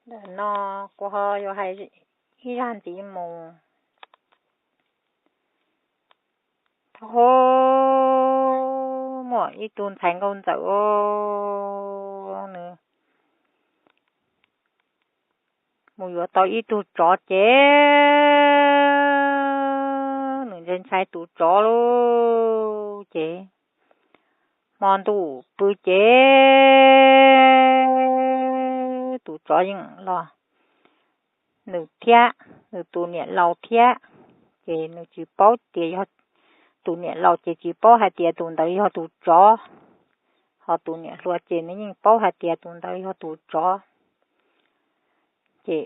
Ntawm no kuv ho yuav hais ib zaj ntxiv mus. Thaum ub muaj ib tug ntxhais nkauj ntxawm os, nws mus yuav tau ib tug tsov ces nws ntshai ntshai tus tsov lauj. Ces hmo ntuj pw ces tus tsov yeej los, nws thiab nws tus niam laus thiab, ces nws tsis paub tias yog, tus niam laus ces tsis paub hais tias tus ntawd yog tus tsov, ho tus niam hluas ces nws yeej paub hais tias tus ntawd yog tus tsov. Ces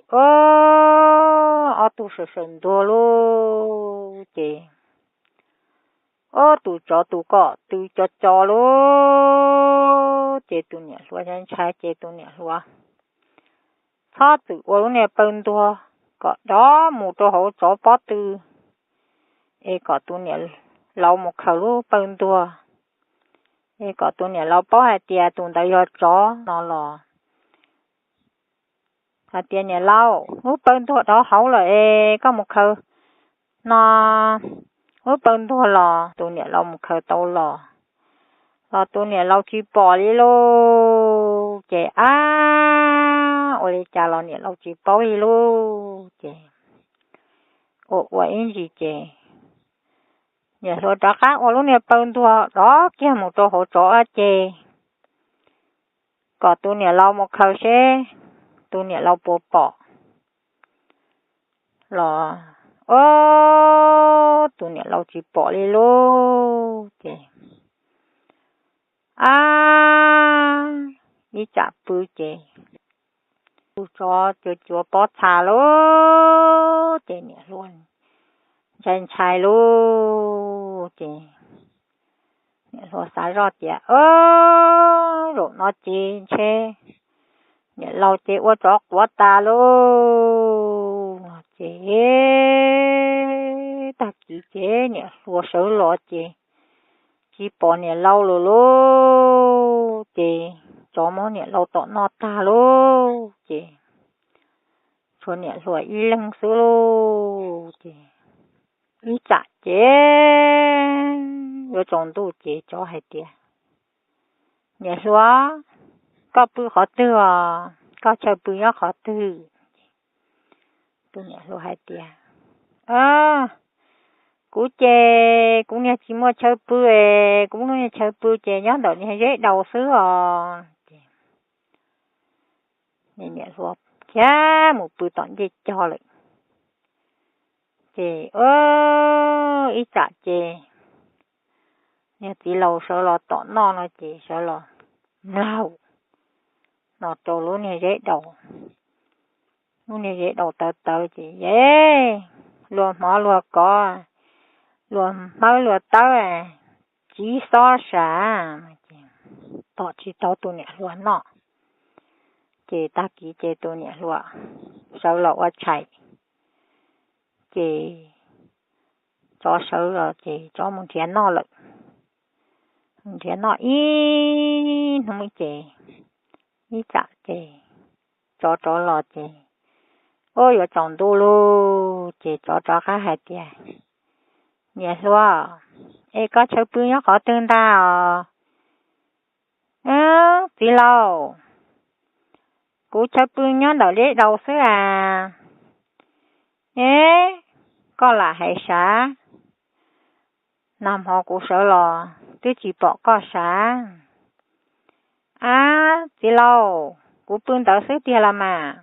ob tug sawv sawv ntuag lauj, ces ob tus tsov tus kom tw co co lauj, ces tus niam hluas ntshai ntshai ces tus niam hluas txhob txwm ua lub niag paw ntuag kom dov mus rau hauv tsov pob tw, es kom tus niam laus mus khaws lub paw ntuag, es kom tus niam laus paub hais tias tus ntawd yog tsov no los hais tias, Niam laus, lub paw ntuag dov hauv lawm es koj mus khaws no lub paw ntuag los. Tus niam laus mus khaws tau los, los tus niam laus tsis pom li lauj. Ces ab, ua li cas los niam laus tsis paub li lauj. Ces ua ua ib ntsis ces niam hluas rov qab ua lub niag paw ntuag dov kiag mus rau hauv tsov ces kom tus niam laus mus khaws seb tus niam laus puas pom los, ob, tus niam laus tsis pom li lauj. Ces ab, ib tsam pw ces tus tsov cuav cuav pob txha lauj, ces niam hluas ntshai ntshai lauj. Ces niam hluas xav zoj tias, Ob, zaum no ces ntshe niam laus ces ua tsov quav tas lauj. Ces tag kis ces niam hluas sawv los ces tsis pom niam laus lawm lauj. Ces tsov muab niam laus tom noj tag lauj. Ces tshuav niam hluas ib leeg xwb lauj. Ces ib tsam ces yuav tsaus ntuj ces tsov hais tias, Niam hluas, koj pw qhov twg os? Koj chaw pw nyob qhov twg? Tus niam hluas hais tias, Kuv ces kuv niag tsis muaj chaw pw es kuv lub niag chaw pw ces nyob ntawm niag zeb daus xwb os. Ces niam hluas khiav mus pw tom ncej cog lawm. Ces ib tsam ces niag txiv laus sawv los tom noj no ces sawv los mlaug no rau lub niag zeb daus. Lub niag zeb daus tawv tawv ces, Yej, luag hmov luag kov, luag hmawb luag tawb, tsiv xob sav. Tom tsis tau tus niam hluas noj. Ces tag kis ces tus niam hluas sawv los ua tshais, ces tsov sawv los ces tsov mus nrhiav noj lawm. Nrhiav noj ib hnub ces ib tsam ces tsov rov los ces, ub, yuav tsaus ntuj lauj. Ces tsov rov qab hais tias, Niam hluas, es koj chaw pw nyob qhov twg ntag os? Txiv laus, kuv chaw pw nyob ntawm zeb daus xwb as. Eb, koj lam hais sav, nag hmo kuv sawv los twb tsis pom koj sav. Ab, txiv laus, kuv pw ntawd xwb tiag los mas.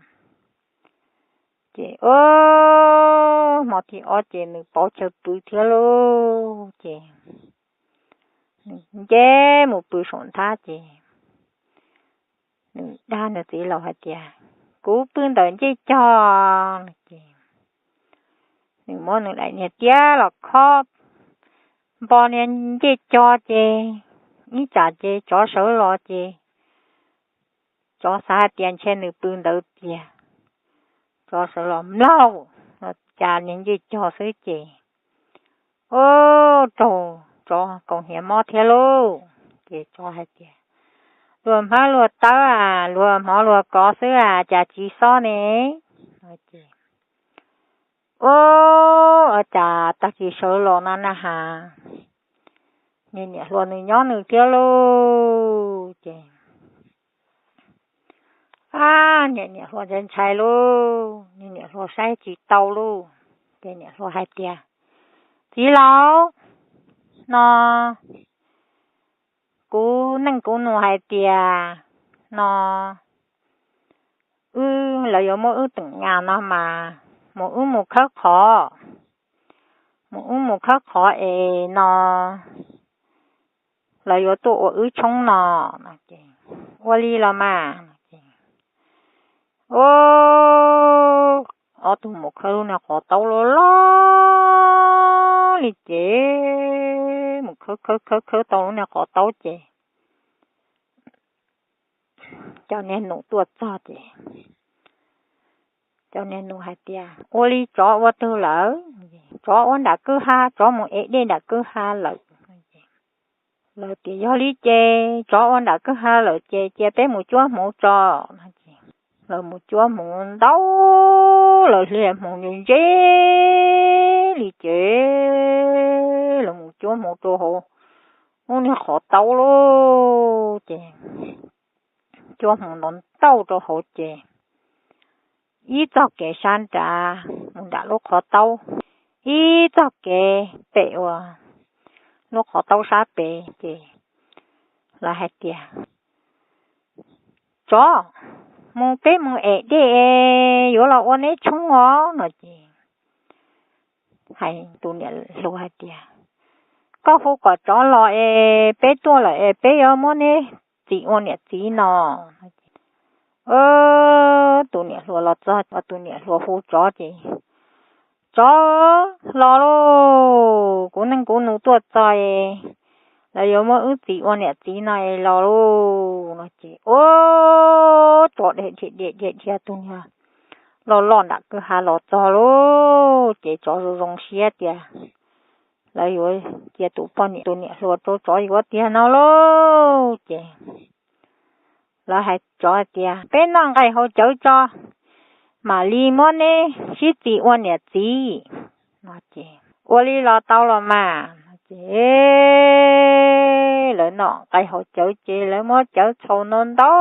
Ces hmo thib ob ces nws pauv chaw pw thiab lauj. Ces nws nce mus pw saum nthab ces nws dag nws txiv laus hais tias, Kuv pw ntawm ncej cog. Ces nws muab nws daim niag tiab los khob npo niag ncej cog ces ib tsam ces tsov sawv los ces tsov xav hais tias ntshe nws pw ntawd tiag, tsov sawv los mlaug los cas niag ncej cog xwb ces, ub, raug tsov kaus hniav mob thiab lauj. Ces tsov hais tias, luag hmab luag tawb, luag hmov luag kov xwb, cas tsis xob ne? Ua cas tag kis sawv los no na has, niam hluas nws nyob nws thiab lauj. Ces niam hluas ntshai ntshai lauj, niam hluas saib tsis tau lauj. Ces niam hluas hais tias, txiv laus, no kuv neej kuv nus hais tias no wb, lawv yuav muab wb teem nyas no mas mus wb mus khawb qhov, mus wb mus khawb qhov es no lawv yuav tuaj ua wb tshoob no. Ua li los mas. Ob tug mus khawb lub niag qhov taub loj loj li ces mus khawb khawb khawb khawb tau lub niag qhov taub ces cov niag nus tuaj txog ces cov niag nus hais tias, ua li tsov ua twg lawm? Tsov ua nram kwj ha, tsov mus ev dej nram kwj ha lawm. Lawv tias, yog li ces tsov ua nram kwj ha lawm ces cia peb mus cuab hmuv tso. Lawv mus cuab hmuv ntau lawm, hliv hmuv ntse ntse li ces lawv mus cuab hmuv rau hauv lub niag qhov taub lauj. Ces cuab hmuv ntau ntau rau hauv ces ib txoj kev sab nrad mus nram lub qhov taub, ib txoj kev pem uas lub qhov taub sab pem ces lawv hais tias, tsov, mus peb mus ev dej es yuav los ua neb tshoob os no ces hais tus niam hluas hais tias, koj hu kom tsov los es peb tuaj lawm es peb yuav muab neb txim ua niam txiv no. Tus niam hluas los txog, tus niam hluas hu tsov ces, tsov, los lauj, kuv neej kuv nus tuaj txog es lawv yuav muab wb txim ua niam txiv no es los lauj no ces ua tsov dhia dhia dhia dhia tus niag loj loj nram kwj ha los txog lauj. Ces tsov zoo zoo siab tias lawv yuav cia tus poj niam, tus niam hluas rau tsov yuav tiag no lauj. Ces lawv hais tsov hais tias, peb noj nqaij haus cawv tso, mam li muab neb sib txim ua niam txiv no ces, ua li los tau los mas. Ces lawv noj nqaij haus cawv ces lawv muab cawv txhaus no ntau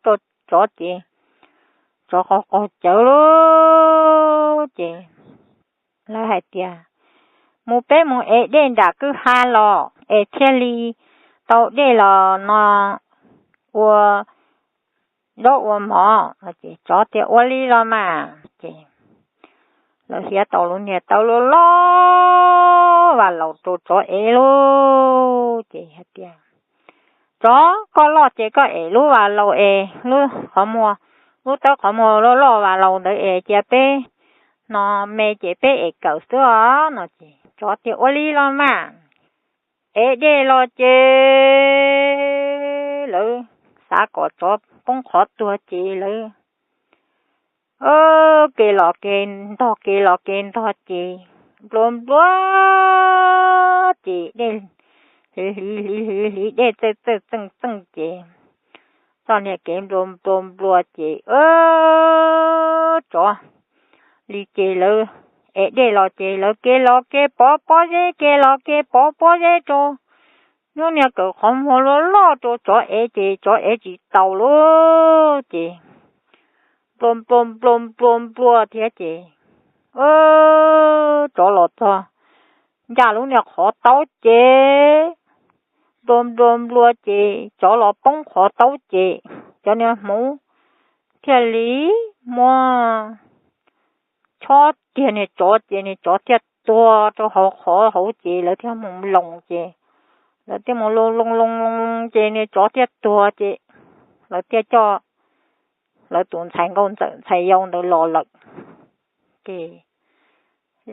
rau tsov ces tsov qaug qaug cawv lauj. Ces lawv hais tias, mus peb mus ev dej nram kwj ha los es thiaj li tau dej los no ua zaub ua mov. Ces tsov tias, ua li los mas. Ces lawv hiav tau lub niag tawb loj loj vas laus rau tsov ev lauj. Ces hais tias, tsov, koj loj ces koj ev lub vas laus es lub qhov muag, lub tawb qhov muag loj loj vas laus ntawd es cia peb no me ces peb ev kawm xwb os no ces tsov tias, ua li los mas. Ev dej los ces lawv xav kom tsov poob qhov tuag ces lawv kev los kev ntog, kev los kev ntog ces nplua nplua ces dej hliv hliv hliv hliv dej txeej txeej txeej txeej ces txoj niag kev nplua nplua nplua ces tsov li ces lawv ev dej los ces lawv kev los kev pov pob zeb, kev los kev pov pob zeb rau lub niag kawm qhov muag loj loj rau tsov ev ces tsov ev tsis taus lauj. Ces nplua nplua nplua nplua nplua thiab ces tsov los txog ncaj lub niag qhov taub ces nplua nplua nplua ces tsov los poob qhov taub ces cov niag hmuv thiaj li muab chob tiag niag tsov ces niag tsov thiaj tuag rau hauv qhov hauv ces lawv thiaj mus loos ces lawv thiaj mus loos loos loos loos ces niag tsov thiaj tuag ces lawv thiaj coj lawv tus ntxhais nkauj ntxawm ntxhais yau ntawd los lawm. Ces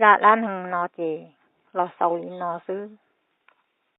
zaj dab neeg no ces los xaus li no xwb.